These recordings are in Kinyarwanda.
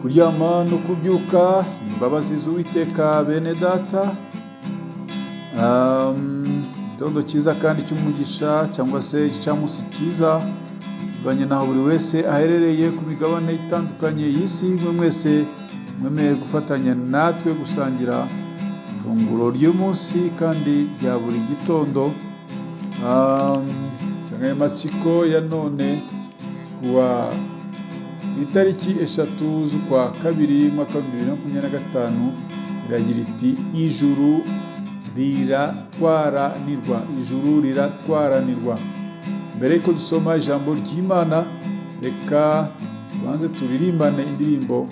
Kuryama no kubyuka ni imbabazi z'Uwiteka bene data. Igitondo cyiza kandi cy'umugisha cyangwa se igicamunsi cyiza, bivanye n'aho buri wese aherereye ku migabane itandukanye y'isi. Mwe mwese mwemeye gufatanya natwe gusangira ifunguro ry'umunsi kandi rya buri gitondo. Insanganyamatsiko ya none kuwa ku itariki 3 z'ukwa kabiri umwaka wa 2025 iragira iti: ijuru riratwaranirwa, ijuru riratwaranirwa. Mbere yuko dusoma ijambo ry'Imana, reka tubanze turirimbane indirimbo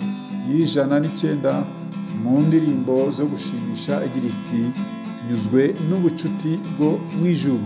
y'109 mu ndirimbo zo gushimisha igira iti: nyuzwe n'ubucuti bwo mu ijuru.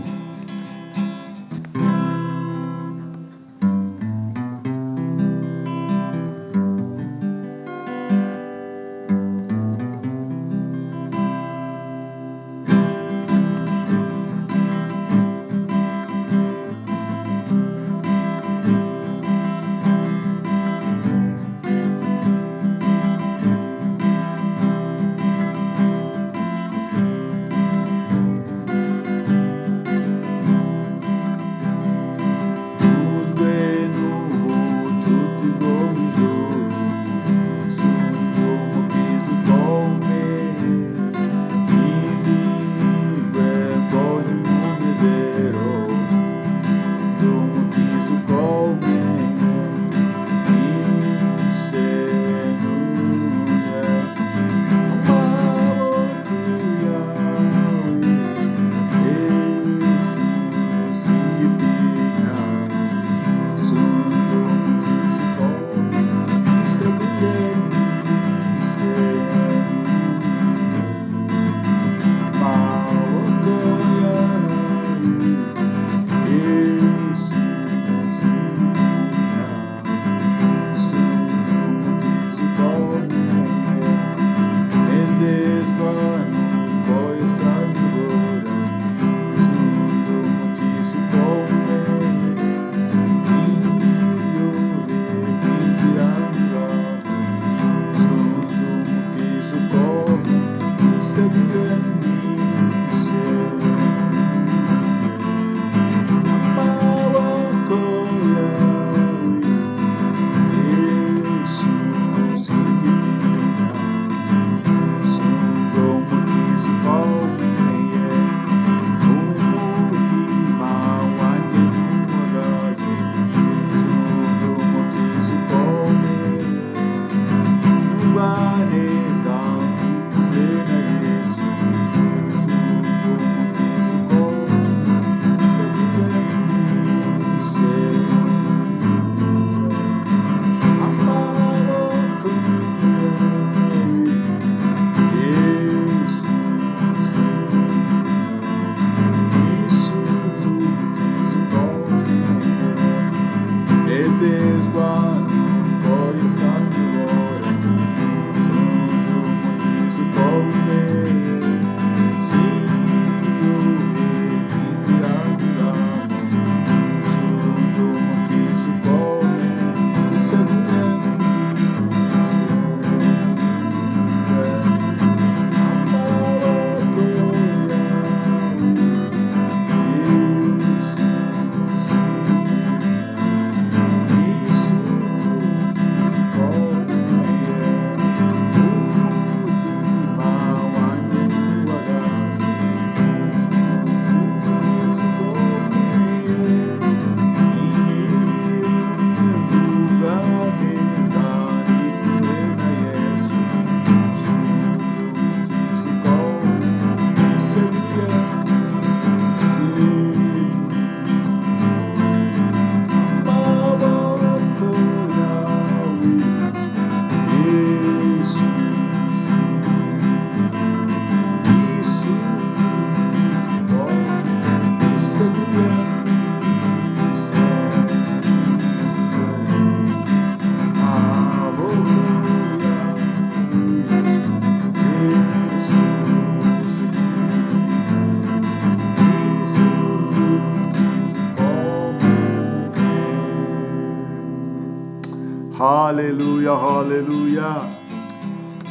Haleluya, haleluya.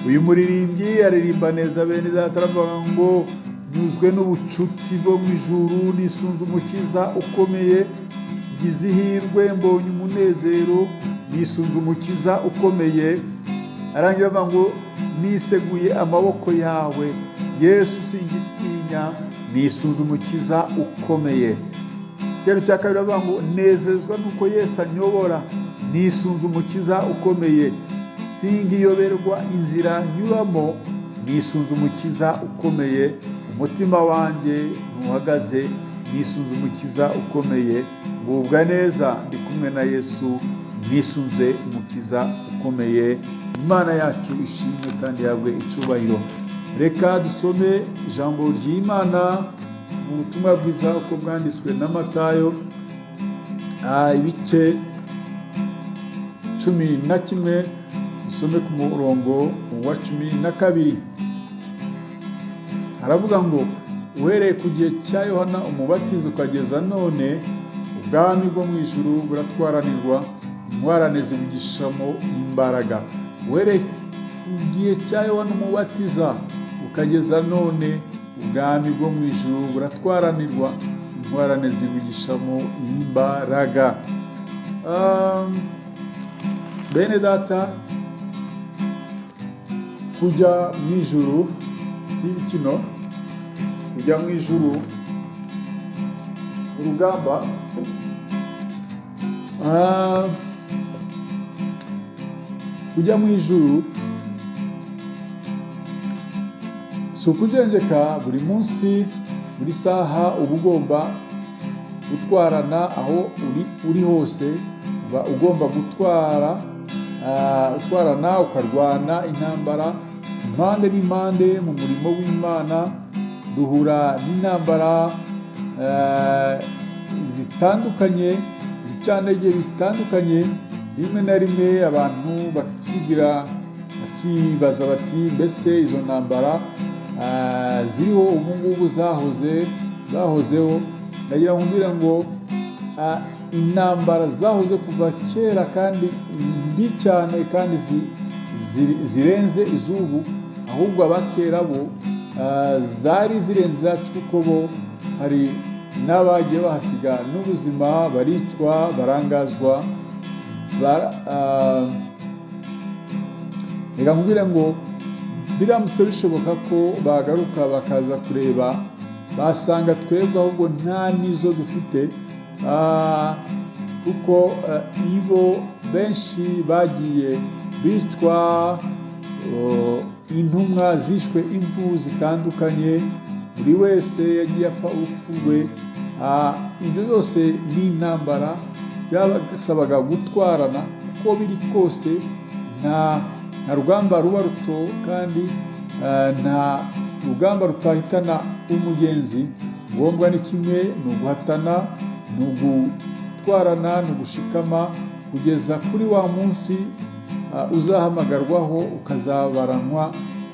Uyu muririmbyi aririmba neza, bene data, aravuga ngo nyuzwe n'ubucuti bwo mu ijuru, nisunze Umukiza ukomeye, ngize ihirwe mbonye umunezero, nisunze Umukiza ukomeye. Arangira avuga ngo niseguye amaboko yawe Yesu, singitinya, nisunze Umukiza ukomeye. Igitero cya kabiri avuga ngo nezezwa nuko Yesu anyobora, nisunze Umukiza ukomeye, singiyoberwa inzira nyuramo, nisunze Umukiza ukomeye, umutima wanjye ntuhagaze, nisunze Umukiza ukomeye, ngubwa neza ndi kumwe na Yesu, nisunze Umukiza ukomeye. Imana yacu ishimwe kandi yahabwe icyubahiro. Reka dusome ijambo ry'Imana mu butumwa bwiza uko bwanditswe na Matayo, ibice 11, dusome ku murongo wa 12. Aravuga ngo uhereye ku gihe cya Yohana Umubatiza ukageza none, ubwami bwo mu ijuru buratwaranirwa, intwarane zibugishamo imbaraga. Uhereye ku gihe cya Yohana Umubatiza ukageza none, ubwami bwo mu ijuru buratwaranirwa, intwarane zibugishamo imbaraga. Bene data, kujya mu ijuru si ibikino, kujya mu ijuru urugamba. Kujya mu ijuru si ukujenjeka. Buri munsi, buri saha uba ugomba gutwarana, aho uri hose uba ugomba gutwara, utwarana, ukarwana intambara impande n'impande. Mu murimo w'Imana duhura n'intambara zitandukanye, ibicantege bitandukanye. Rimwe na rimwe abantu bakibwira, bakibaza bati mbese izo ntambara ziriho ubu ngubu zahozeho? Ndagira ngo mbwire ngo intambara zahoze kuva kera kandi mbi cyane, kandi zirenze iz'ubu. Ahubwo abakera bo zari zirenze izacu, kuko bo hari n'abagiye bahasiga n'ubuzima, baricwa, barangazwa. Reka nkubwire ngo biramutse bishoboka ko bagaruka bakaza kureba, basanga twebwe ahubwo nta n'izo dufite, kuko ibo benshi bagiye bicwa, intumwa zishwe imfu zitandukanye, buri wese yagiye apfa urupfu rwe. Ibyo byose ni intambara byabasabaga gutwarana. Uko biri kose nta rugamba ruba ruto, kandi nta rugamba rutahitana umugenzi. Ngombwa ni kimwe, ni uguhatana, ni ugutwarana, ni ugushikama kugeza kuri wa munsi uzahamagarwaho, ukazabaranwa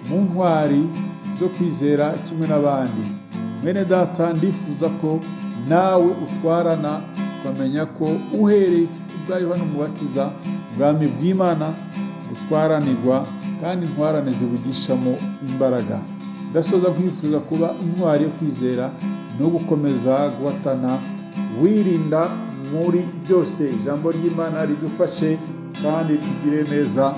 mu ntwari zo kwizera kimwe n'abandi. Mwene data, ndifuza ko nawe utwarana, ukamenya ko uhereye ku bwa Yohana Umubatiza, ubwami bw'Imana butwaranirwa kandi intwarane zibugishamo imbaraga. Ndasoza nkwifuza kuba intwari yo kwizera no gukomeza guhatana wirinda muri byose. Ijambo ry'Imana ridufashe kandi tugire neza.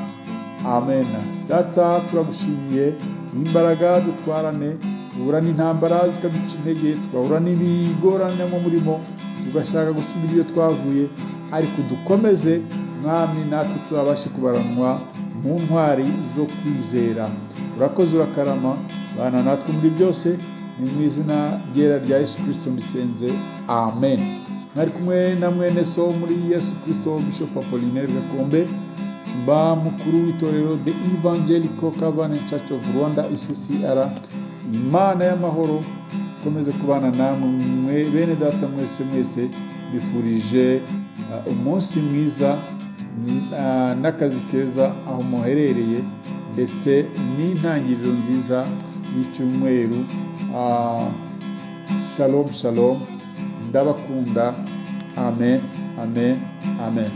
Amen. Data, turagushimiye imbaraga dutwarane. Duhura n'intambara zikaduca intege, tugahura n'ibigorane mu murimo, tugashaka gusubira iyo twavuye, ariko dukomeze Mwami, natwe tuzabashe kubaranwa mu ntwari zo kwizera. Urakoze, urakarama, bana natwe muri byose. Ni mu izina ryera rya Yesu Kristo mbisenze, amen. Mwari kumwe na mwene so muri Yesu Kristo, Bishop Apollinaire Gakombe, shumba mukuru w'itorero The Evangelical Covenant Church of Rwanda, ECCR. Imana y'amahoro ikomeze kubana namwe bene data mwese mwese. Mbifurije umunsi mwiza n'akazi keza aho muherereye, ndetse n'intangiriro nziza y'icyumweru. Shalom, shalom, ndabakunda. Amen, amen, amen.